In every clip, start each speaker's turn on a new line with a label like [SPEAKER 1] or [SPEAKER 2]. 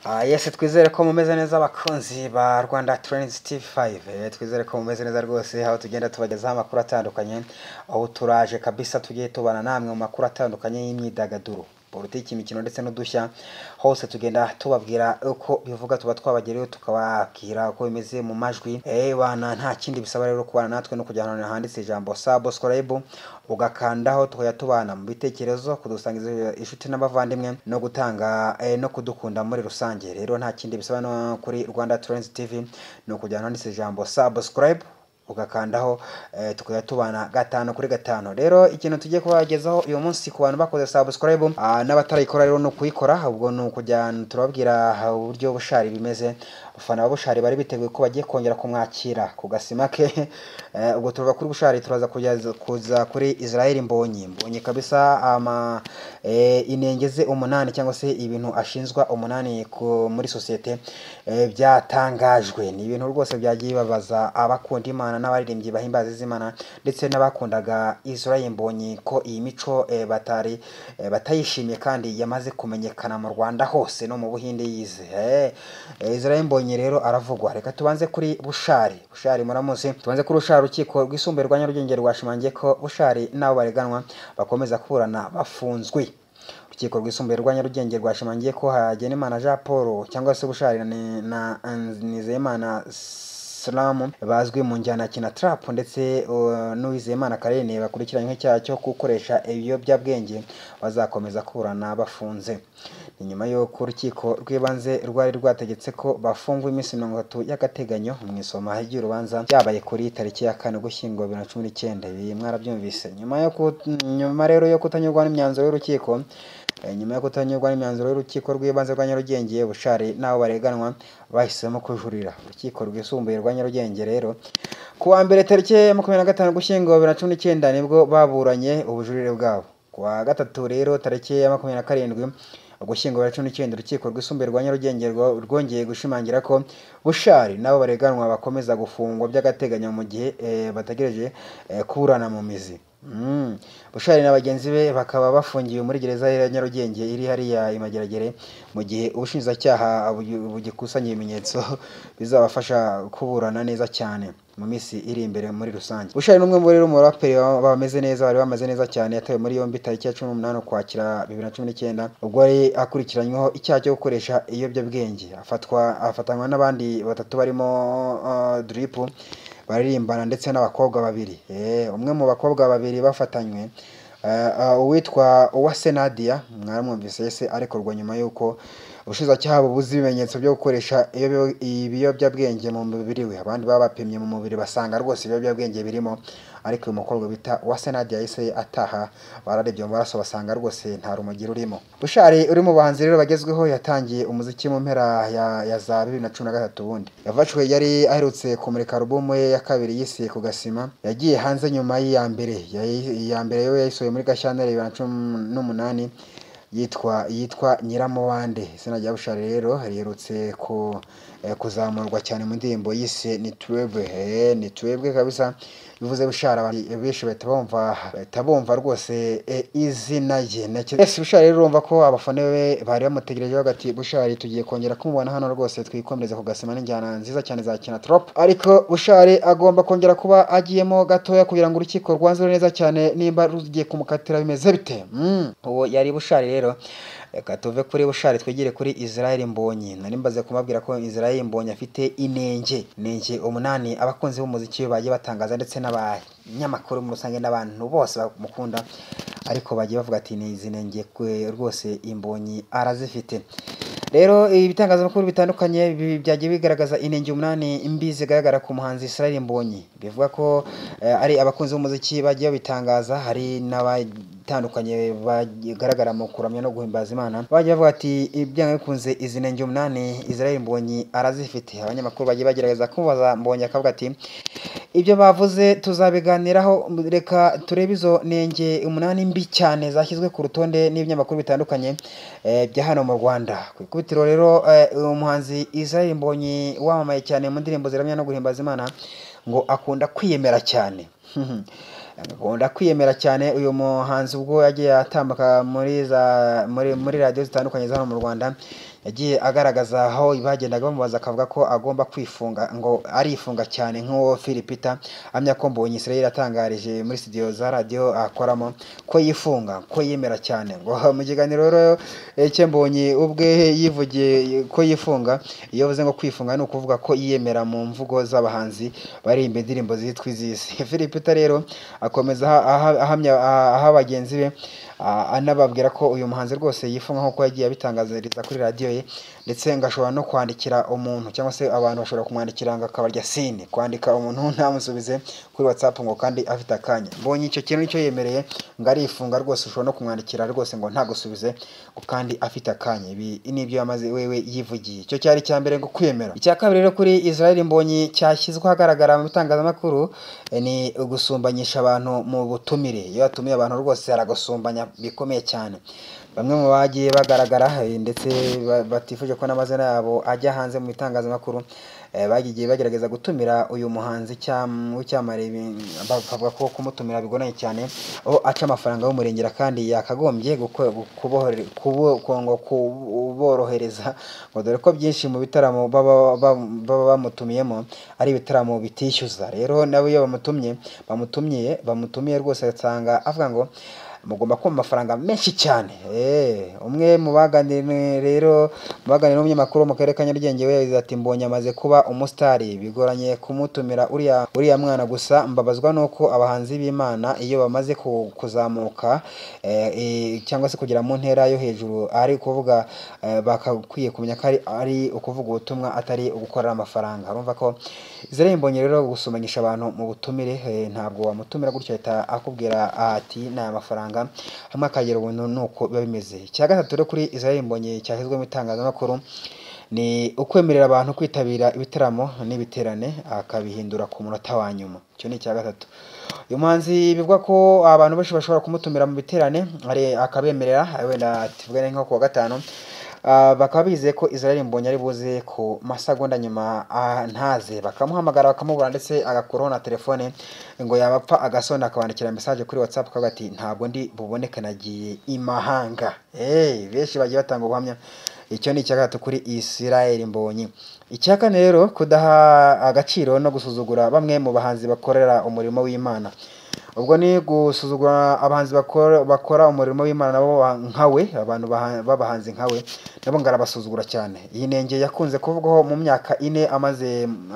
[SPEAKER 1] Yes, twizere ko mumeze neza abakunzi ba Rwanda Trends TV5. Twizere ko mumeze neza rwose, aho tugenda tubagezaho amakuru atandukanye, aho turaje kabisa tugiye tubana namwe mu makuru atandukanye y'imyidagaduro, politiki, imikino ndetse n'udushya. Hose tugenda tubabwira uko bivuga, tuba twabagereyo tukababwira uko bimeze mu majwi. Bana, nta kindi bisaba rero kubana natwe no kujya ahantu handitse ijambo subscribe ugakandaho, tukajya tubana mu bitekerezo, kudusangiza inshuti n'abavandimwe no gutanga no kudukunda muri rusange. Rero nta kindi bisaba no kuri Rwanda Trends TV ni ukujya ahantu handitse ijambo subscribe ugakandaho, tukajya tubana gatanu kuri gatanu. Rero ikintu tugiye kubagezaho uyu munsi ku bantu bakoze subscribe, n'abatarayikora rero ni ukuyikora. Ubwo ni ukujya turababwira uburyo Bushali bimeze. Abafana ba Bushali bari biteguye ko bagiye kongera kumwakira ku gasima ke. Ubwo tuva kuri Bushali turaza kuza kuri Israel Mbonyi. Mbonyi kabisa ama inenge ze 8 cyangwa se ibintu ashinzwa 8 muri sosiyete, byatangajwe. Ni ibintu rwose byagiye bibabaza abakunda Imana n'abaririmbyi bahimbaza Imana ndetse n'abakundaga Israel Mbonyi, ko iyi mico batari batayishimiye kandi yamaze kumenyekana mu Rwanda hose no mu Buhinde yize. Israel Mbonyi rero aravugwa. Reka tubanze kuri Bushali. Bushali muramuzi. Tubanze kuri Bushali. Urukiko rwisumbuye rwa Nyarugenge rwashimangiye ko Bushali n'abo bareganwa bakomeza kuburana bafunzwe. Urukiko rwisumbuye rwa Nyarugenge rwashimangiye ko Hagenimana Jean Paul cyangwa se Bushali na Nizeyimana Salamu bazwi mu njyana Kina Trap ndetse n'Uwizeyimana Karene bakurikiranywe icyaha cyo gukoresha ibiyobyabwenge bazakomeza kuburana bafunze. Ni nyuma y'uko urukiko rw'ibanze rwari rwategetse ko bafungwa iminsi 30 y'agateganyo mu isoma ry'urubanza byabaye kuri tariki ya 4 Ugushyingo 2019. Ibi mwarabyumvise. Nyuma rero yo kutanyurwa n'imyanzuro y'urukiko, nyuma yo kutanyurwa n'imyanzuro y'urukiko rw'ibanze rwa Nyarugenge, Bushali n'abo bareganwa bahisemo kujurira. Urukiko rwisumbuye rwa Nyarugenge rero ku wa mbere tariki ya 25 Ugushyingo 2019 nibwo baburanye ubujurire bwabo. Ku wa gatatu rero tariki ya 27 Ugushyingo 2019 urukiko rwisumbuye rwa Nyarugenge rwongeye gushimangira ko Bushali n'abo bareganwa bakomeza gufungwa by'agateganyo mu gihe bategereje kuburana mu mizi. Bushali na bagenzi be bakaba bafungiwe muri gereza ya Nyarugenge iri hariya i Mageragere mu gihe ubushinjacyaha bugikusanya ibimenyetso bizabafasha kuburana neza cyane mu minsi iri imbere muri rusange. Bushali n'umwe muri rero mu baraperi bameze neza, bari bameze neza cyane. Yatawe muri yombi tariki ya 18 Ukwakira 2019 ubwo yari akurikiranyweho icyaha cyo gukoresha ibiyobyabwenge. Afatanywa n'abandi batatu barimo Drip baririmbana ndetse n'abakobwa babiri. Umwe mu bakobwa babiri bafatanywe, uwitwa Uwase Nadia, mwaramwumvise se, arekurwa nyuma y'uko ubushinjacyaha bubuze ibimenyetso byo gukoresha ibiyobyabwenge mu mubiri we. Abandi babapimye mu mubiri basanga rwose ibiyobyabwenge birimo, ariko uyu mukobwa bita Uwase Nadia yahise ataha, bararebye mu maraso basanga rwose nta rumogi rurimo. Bushali uri mu bahanzi rero bagezweho yatangiye umuziki mu mpera ya za 2013. Ubundi yafashwe yari aherutse kumurika alubumu ye ya kabiri yise Ku Gasima, yagiye hanze nyuma y'iya mbere. Iya mbere yo yayisohoye muri Gashyantare 2018 yitwa Nyiramubande. Izina rya Bushali rero riherutse kuzamurwa cyane mu ndirimbo yise Ni Twebwe. Ni Twebwe kabisa bivuze Bushali, abantu benshi bahita bumva rwose izina rye. Yes, Bushali rero urumva ko abafana be bari bamutegereje bagati Bushali tugiye kongera kumubona hano rwose, twikomereza ku gasima n'injyana nziza cyane za Kina Trap. Ariko Bushali agomba kongera kuba agiyemo gatoya kugira ngo urukiko rwanzure neza cyane nimba rugiye kumukatira bimeze bite. Uwo yari Bushali rero. Reka tuve kuri Bushali twigire kuri Israel Mbonyi. Nari mbaze kumabwira ko Israel Mbonyi afite inenge 8 abakunzi b'umuziki bagiye batangaza ndetse n'abanyamakuru muri rusange n'abantu bose bamukunda, ariko bagiye bavuga ati ni izi nenge rwose Mbonyi arazifite. Rero ibitangazamakuru bitandukanye byagiye bigaragaza inenge 8 mbi zigaragara ku muhanzi Israel Mbonyi. Bivuga ko ari abakunzi b'umuziki bagiye babitangaza, hari n'abatandukanye bagaragara mu kuramya no guhimbaza Imana bagiye bavuga ati ibyanga bikunze izi nenge 8 Israel Mbonyi arazifite. Abanyamakuru bagiye bagerageza kumubaza Mbonyi akavuga ati ibyo bavuze tuzabiganiraho, reka turebe izo nenge 8 mbi cyane zashyizwe ku rutonde n'ibinyamakuru bitandukanye bya hano mu Rwanda. Ku ikubitiro rero umuhanzi Israel Mbonyi wamamaye cyane mu ndirimbo ziramya no guhimbaza Imana ngo akunda kwiyemera cyane. Akunda kwiyemera cyane uyu muhanzi ubwo yagiye atambuka muri radio zitandukanye za hano mu Rwanda. Yagiye agaragaza aho bagendaga bamubaza akavuga ko agomba kwifunga, ngo arifunga cyane nk'uwo Philpeter amya ko Mbonyi Israel yatangarije muri studio za radio akoramo ko yifunga, ko yemera cyane. Ngo mu kiganiro rero cye Mbonyi ubwe yivugiye ko yifunga. Iyo avuze ngo kwifunga ni ukuvuga ko yiyemera mu mvugo z'abahanzi baririmba indirimbo zitwa iz'isi. Philpeter rero akomeza ahamya aha bagenzi be, anababwira ko uyu muhanzi rwose yifunga nk'uko yagiye abitangariza kuri radiyo ye, ndetse ngo ashobora no kwandikira umuntu cyangwa se abantu bashobora kumwandikira ngo akabarya sini, kwandika umuntu ntamusubize kuri WhatsApp ngo kandi afite akanya. Mbonye icyo kintu nicyo yemereye, ngo arifunga rwose, ushobora no kumwandikira rwose ngo ntagusubize ngo kandi afite akanya. Ibi nibyo yamaze wewe yivugiye. Icyo cyari icya mbere, ngo kwemera. Icya kabiri rero kuri Israel Mbonyi cyashyizwe ahagaragara mu bitangazamakuru ni ugusumbanyisha abantu mu butumire. Iyo atumiye abantu rwose aragusumbanya bikomeye cyane. Bamwe mu bagiye bagaragara ndetse batifuje ko n'amazina yabo ajya hanze mu bitangazamakuru, bagiye bagerageza gutumira uyu muhanzi w'icyamamare, bakavuga ko kumutumira bigoranye cyane, aho aca amafaranga y'umurengera kandi yakagombye kuborohereza, ngo dore ko byinshi mu bitaramo baba bamutumiyemo ari ibitaramo bitishyuza. Rero nawe iyo bamutumiye rwose asanga avuga ngo mugomba kumpa amafaranga menshi cyane. Umwe mu baganiriye rero n'umunyamakuru mu karere ka Nyarugenge we yagize ati Mbonyi amaze kuba umusitari, bigoranye kumutumira uriya mwana, gusa mbabazwa nuko abahanzi b'Imana iyo bamaze kuzamuka cyangwa se kugera mu ntera yo hejuru, ari kuvuga bakakwiye kumenya ko ari ukuvuga ubutumwa atari ugukorera amafaranga. Urumva ko Israel Mbonyi rero gusumanyisha abantu mu butumire, ntabwo wamutumira gutyo ahita akubwira ati ni aya mafaranga, hamwe akagera ubuntu nuko biba bimeze. Icya gatatu rero kuri Israel Mbonyi cyashyizwe mu itangazamakuru ni ukwemerera abantu kwitabira ibitaramo n'ibiterane akabihindura ku munota wa nyuma. Icyo ni icya gatatu. Uyu muhanzi bivugwa ko abantu benshi bashobora kumutumira mu biterane akabemerera, wenda tuvugane nko kuwa gatanu, bakaba bizeye ko Israel Mbonyi ari buze ku masegonda nyuma ntaze, bakamuhamagara bakamubura ndetse agakuraho na telefone, ngo yabapfa agasonda akabandikira message kuri WhatsApp akavuga ati ntabwo ndi buboneke nagiye imahanga. Benshi bagiye batanga ubuhamya. Icyo ni icya gatatu kuri Israel Mbonyi. Icya kane rero, kudaha agaciro no gusuzugura bamwe mu bahanzi bakorera umurimo w'Imana. Ubwo ni gusuzugura abahanzi bakora umurimo w'Imana nabo nkawe, abantu b'abahanzi nkawe nabo ngarabasuzugura cyane. Iyi nenge yakunze kuvugwaho mu myaka 4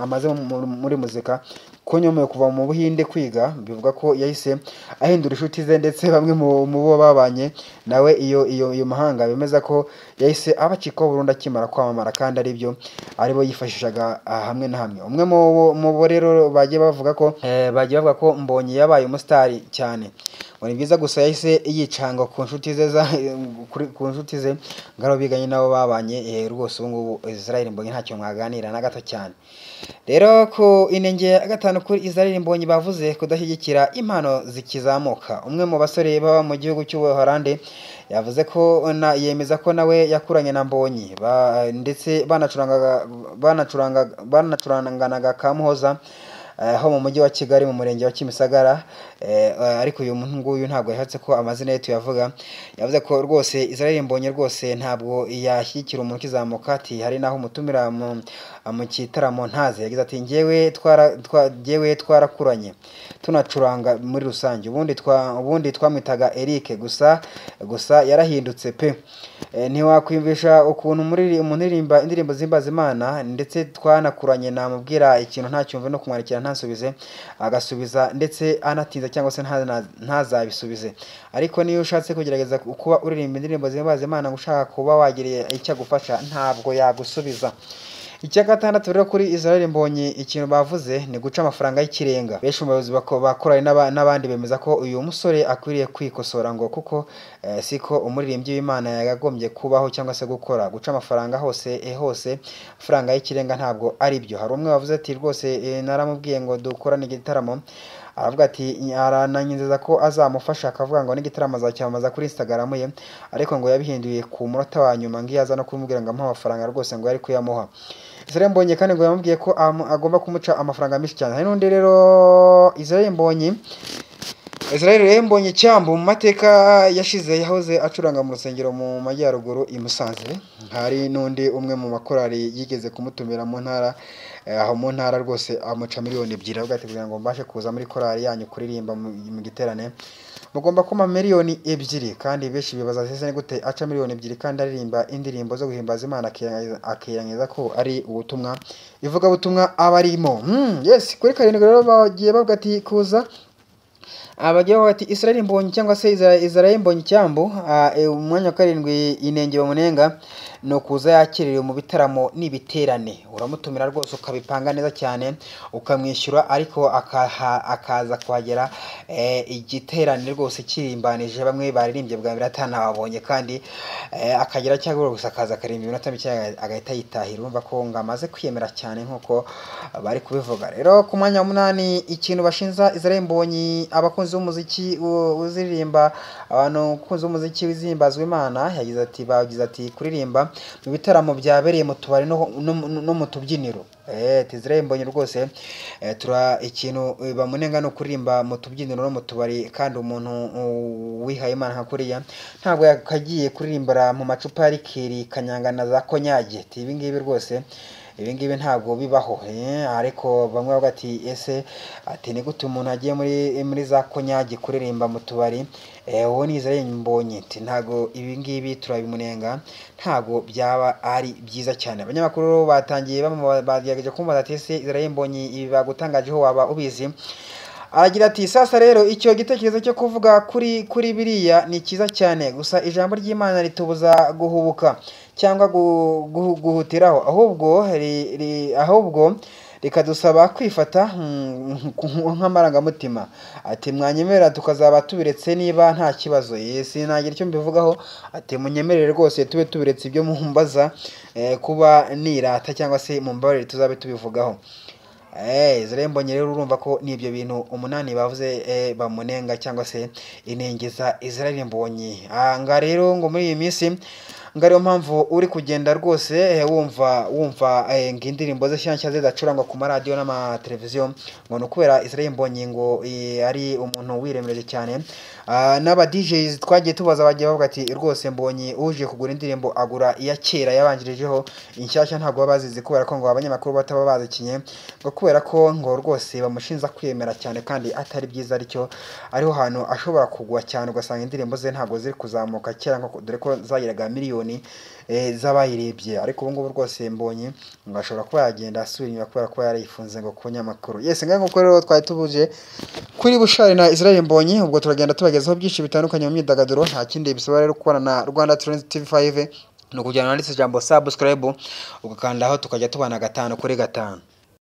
[SPEAKER 1] amaze muri muzika, ko nyuma yo kuva mu Buhinde kwiga, bivuga ko yahise ahindura inshuti ze ndetse bamwe mu bo babanye nawe iyo mahanga bemeza ko yahise abacikaho burundu akimara kwamamara, kandi ari byo aribo yifashishaga hamwe na hamwe. Umwe mu bo rero bagiye bavuga ko Mbonyi yabaye umusitari cyane, ngo ni byiza gusa yahise yicanga ku nshuti ze ku nshuti ze ngaro biganye nabo babanye. Rwose ubu ngubu Israel Mbonyi ntacyo mwaganira na gato cyane. Rero ku inenge ya gatanu kuri Israel Mbonyi bavuze kudashyigikira impano zikizamuka. Umwe mu basore baba mu gihugu cy'Ubuholandi yavuze ko yemeza ko nawe yakuranye na Mbonyi ndetse banacuranganaga Kamuhoza ho mu mujyi wa Kigali mu murenge wa Kimisagara, ariko uyu nguyu ntabwo yashatse ko amazina ye tuyavuga. Yavuze ko rwose Israel Mbonyi rwose ntabwo yashyigikira umuntu ukizamuka, ati hari naho umutumira mu gitaramo ntaze. Yagize ati njyewe twarakuranye tunacuranga muri rusange, ubundi twamwitaga Eric, gusa yarahindutse pe. Ntiwakwiyumvisha ukuntu umuntu uririmba indirimbo zihimbaza Imana ndetse twanakuranye, namubwira ikintu ntacyumve no kumwandikira ntasubize, agasubiza ndetse anatinze cyangwa se ntazabisubize. Ariko niyo ushatse kugerageza kuba uririmba indirimbo zihimbaza Imana ushaka kuba wagiriye icyo agufasha, ntabwo yagusubiza. Icya gatandatu rero kuri Israel Mbonyi ikintu bavuze ni guca amafaranga y'ikirenga. Benshi mu bayobozi bakoranye n'abandi bemeza ko uyu musore akwiriye kwikosora, ngo kuko siko umuririmbyi w'Imana yagagombye kubaho cyangwa se gukora. Guca amafaranga hose amafaranga y'ikirenga ntabwo ari byo. Hari umwe wavuze ati rwose naramubwiye ngo dukorane igitaramo, aravuga ati arananyizeza ko azamufasha, akavuga ngo n'igitaramo azacyamamaza kuri Instagram ye, ariko ngo yabihinduye ku munota wa nyuma ngiye aza no kumubwira ngo amuhe amafaranga rwose ngo yari kuyamuha. Israel Mbonyi kandi ngo yamubwiye ko agomba kumuca amafaranga menshi cyane. Hari n'undi rero Israel Mbonyi Israel rero Mbonyi Cyambu mu mateka yashize yahoze acuranga mu rusengero mu majyaruguru i Musanze. Hari n'undi umwe mu makorali yigeze kumutumira mu ntara, aho mu ntara rwose amuca 2 miliyoni, avuga ati kugira ngo mbashe kuza muri korali yanyu kuririmba mu giterane mugomba kumpa 2 miliyoni. Kandi benshi bibaza ese ni gute aca 2 miliyoni kandi aririmba indirimbo zo guhimbaza Imana, akirengagiza ko ari ubutumwa, ivugabutumwa aba arimo. Yes, kuri 7 rero bagiye bavuga ati kuza abagiye bavuga ati Israel Mbonyi cyangwa se Israel Mbonyi Cyambu, umwanya wa 7 inenge bamunenga ni ukuza yakiriwe mu bitaramo n'ibiterane. Uramutumira rwose ukabipanga neza cyane ukamwishyura, ariko akaza kuhagera igiterane rwose kirimbanije, bamwe baririmbye bwa mbere atanababonye, kandi akagera cyangwa gusa akaza akaririmba iminota mike agahita yitahira. Urumva ko ngo amaze kwiyemera cyane nk'uko bari kubivuga. Rero ku mwanya wa 8 ikintu bashinza Israel Mbonyi, abakunzi b'umuziki uziririmba, abantu bakunzi b'umuziki wizihimbazwa Imana, yagize ati bagize ati kuririmba mu bitaramo byabereye mu tubari no mu tubyiniro. Israel Mbonyi rwose tura ikintu bamunenga no kuririmba mu tubyiniro no mu tubari, kandi umuntu wihaye Imana nka kuriya ntabwo yakagiye kuririmbira mu macupa ya liqueur, kanyanga na za konyage. Ati ibi ngibi rwose, ibi ngibi ntabwo bibaho. Ariko bamwe bavuga ati ese ati ni gute umuntu agiye muri za konyage kuririmba mu tubari? Uwo ni Israel Mbonyi. Ati ntabwo ibi ngibi turabimunenga, ntabwo byaba ari byiza cyane. Abanyamakuru batangiye bagerageje kumubaza ati ese Israel Mbonyi ibi bagutangajeho waba ubizi? Aragira ati sasa rero icyo gitekerezo cyo kuvuga kuri biriya ni cyiza cyane, gusa ijambo ry'Imana ritubuza guhubuka cyangwa guhutiraho, ahubwo rikadusaba kwifata nk'amarangamutima. Ati mwanyemerera tukazaba tubiretse niba nta kibazo. Sinagira icyo mbivugaho. Ati munyemerere rwose tube tubiretse ibyo mumbaza, kuba nirata cyangwa se mumbabarire tuzabe tubivugaho. Israel Mbonyi rero urumva ko n'ibyo bintu 8 bavuze bamunenga cyangwa se inenge za Israel Mbonyi. Nga rero ngo muri iyi minsi ngo ariyo mpamvu uri kugenda rwose wumva ngo indirimbo ze nshya zidacurangwa ku maradiyo n'amateleviziyo, ngo ni ukubera Israel Mbonyi ngo ari umuntu wiremereje cyane. N'aba DJs twagiye tubaza bagiye bavuga ati rwose Mbonyi uje kugura indirimbo agura iya kera yabanjirijeho, inshyashya ntabwo baba bazizi, kubera ko ngo abanyamakuru bataba bazikinye, ngo kubera ko ngo rwose bamushinja kwiyemera cyane kandi atari byiza, aricyo ariho hantu ashobora kugwa cyane, ugasanga indirimbo ze ntabwo ziri kuzamuka kera, nko dore ko zageraga miliyoni z'abayirebye. Ariko ubu ngubu rwose Mbonyi ngo ashobora kuba yagenda asubira inyuma kubera ko yarifunze ngo ku nyamakuru. Yes, ngaho nk'uko rero twari tubuje kuri Bushali na Israel Mbonyi, ubwo turagenda tubagezaho byinshi bitandukanye mu myidagaduro. Nta kindi bisaba rero kubana na Rwanda Trends TV 5 ni ukujyana handitse ijambo subscribe ugakandaho, tukajya tubana 5 kuri 5.